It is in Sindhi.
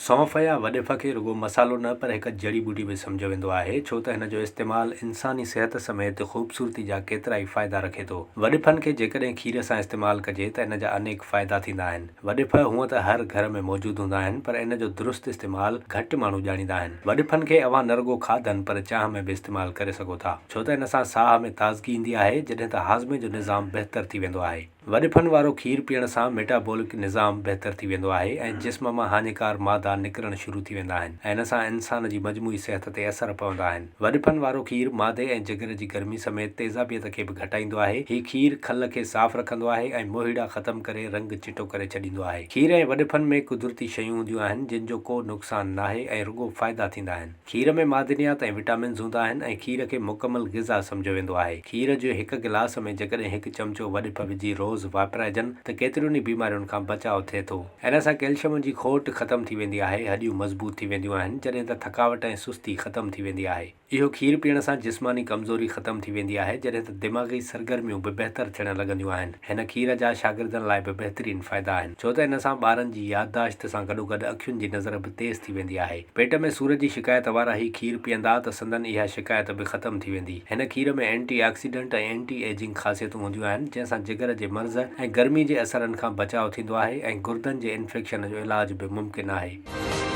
سونف يا وڏف کي رڳو مصالحو نه پر هڪ جڙي ٻوٽي به سمجهيو ويندو آهي ڇو ته هن جو استعمال انساني صحت سميت خوبصورتي جا ڪيترائي فائدا رکي ٿو. وڏفن کي جيڪڏهن کير سان استعمال ڪجي ته ان جا انيڪ فائدا ٿيندا آهن. وڏف هونء ته هر گهر ۾ موجود هوندا آهن پر ان جو درست استعمال گهٽ ماڻهو ڄاڻيندا آهن. وڏفن کي اوهان نه رڳو کاڌن پر چانهه ۾ به استعمال ڪري سگهو ٿا ڇو ته ان سان ساهه ۾ تازگي ايندي آهي جڏهن ته هاضمي جو نظام بهتر ٿي ويندو آهي. وڏڦن وارو کير پيئڻ سان ميٽابولڪ نظام بهتر ٿي ويندو آهي ۽ جسم مان هاڃيڪار مادا نڪرڻ شروع ٿي ويندا آهن ۽ ان سان انسان جي مجموعي صحت تي اثر پوندا آهن. وڏڦن وارو کير معدي ۽ جگر جي گرمي سميت تيزابيت کي به گهٽائيندو آهي. هي کير کل کي صاف رکندو آهي ۽ موهيڙا ختم ڪري رنگ چٽو ڪري ڇڏيندو آهي. کير ۽ وڏڦن ۾ قدرتي شيون هونديون آهن جن جو ڪو نقصان ناهي ۽ رڳو فائدا ٿيندا آهن. کير ۾ معدنيات ۽ وٽامنز هوندا آهن ۽ کير کي مڪمل غذا سمجهيو ويندو آهي. کير جي هڪ گلاس ۾ جيڪڏهن هڪ چمچو وڏڦ وجهي روز واپرائجن ته ڪيترين ئي بيمارين کان بچاء ٿئي ٿو. ان سان ڪيلشم جي کوٽ ختم ٿي ويندي آهي، هڏيون مضبوط ٿي وينديون آهن، جڏهن ته ٿڪاوٽ ۽ سستي ختم ٿي ويندي آهي. اهو کير پيئڻ سان جسماني ڪمزوري ختم ٿي ويندي آهي، جڏهن ته دماغي سرگرميون به بهتر ٿيڻ لڳنديون آهن. هن کير جا شاگردن لاء به بهترين فائدا آهن، ڇو ته ان سان ٻارن جي يادداشت سان گڏوگڏ اکين جي نظر به تيز ٿي ويندي آهي. پيٽ ۾ سور جي شڪايت وارا هي کير پيئندا ته سندن اها شڪايت به ختم ٿي ويندي. هن کير ۾ اينٽي آڪسيڊنٽ ۽ اينٽي ايجنگ خاصيتون هونديون آهن، جنهن سان جگر جي مرض ۽ گرمي جي اثرن کان بچاء ٿيندو آهي ۽ گردن جي انفيڪشن جو علاج به ممڪن آهي.